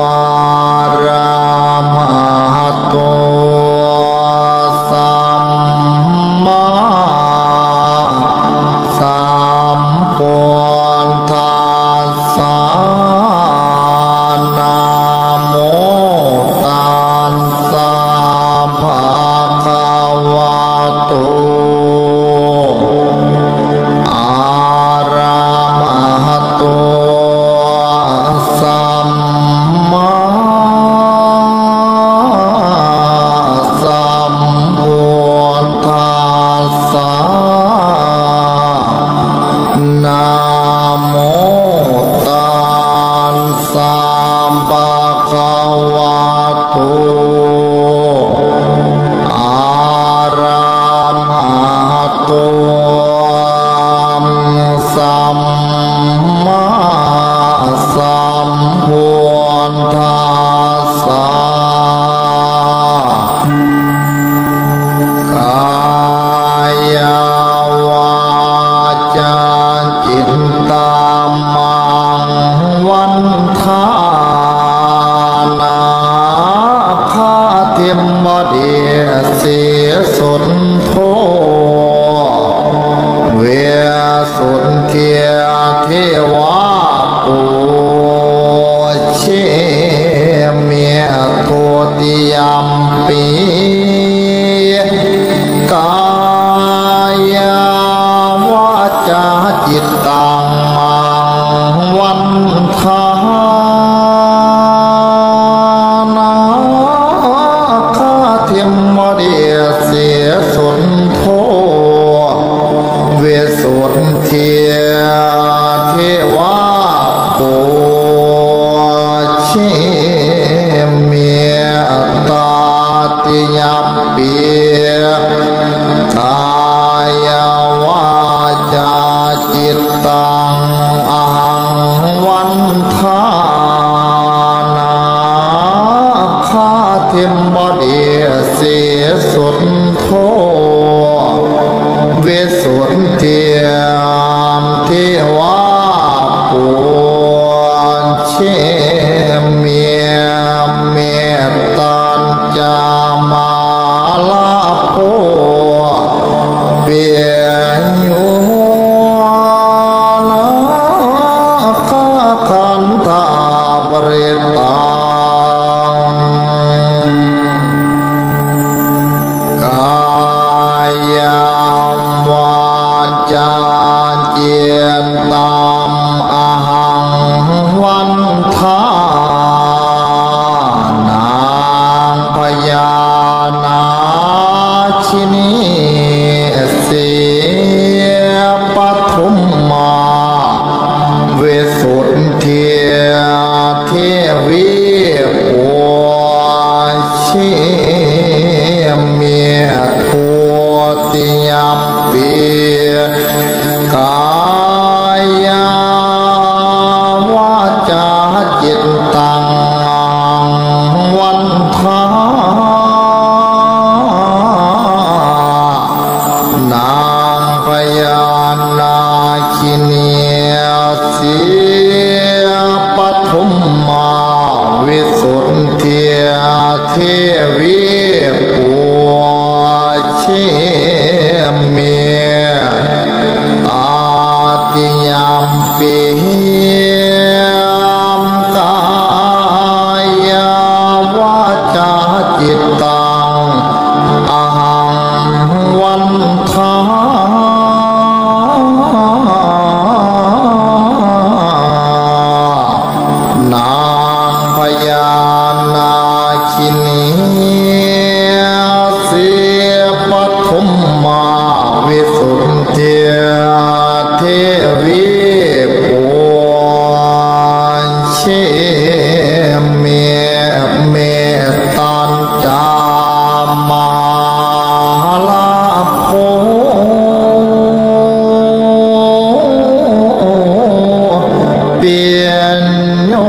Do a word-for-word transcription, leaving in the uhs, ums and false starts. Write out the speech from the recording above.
arahato sammāsambuddhassa. Namo tassa bhagavato arahato sammāsambuddhassa. Namo tassa bhagavato arahato sammāsambuddhassa. Kāyavācācittaṃ ahaṃ vandānāgābhivadeссī suṇotu me suddhiṃ devā pūjemi. Dutiyampi kāyavācācittaṃ ahaṃ vandānāgābhivadeссī suṇotu me suddhiṃ devā pūjemi. Tatiyampi kāyavācācittaṃ ahaṃ vandānāgābhivadeссī suṇotu me suddhiṃ devā pūjemi. Mettañca mārabho bhiyyo nāgagandhabbasaṅghātā kāyaṃ vācācittaṃ ahaṃ vandānābhayānāshinesī paṭhumā visuddhī devī pūjemi. Dutiyampi kāyavācācittaṃ ahaṃ vandānā nābhayānāshinesī paṭhumā visuddhī devī pūjemi. Tatiyampi kāyavācācittaṃ ahaṃ vandānābhayānāshinesī paṭhumā visuddhī devī pūjemi. Mettañca mārabho bhiyyo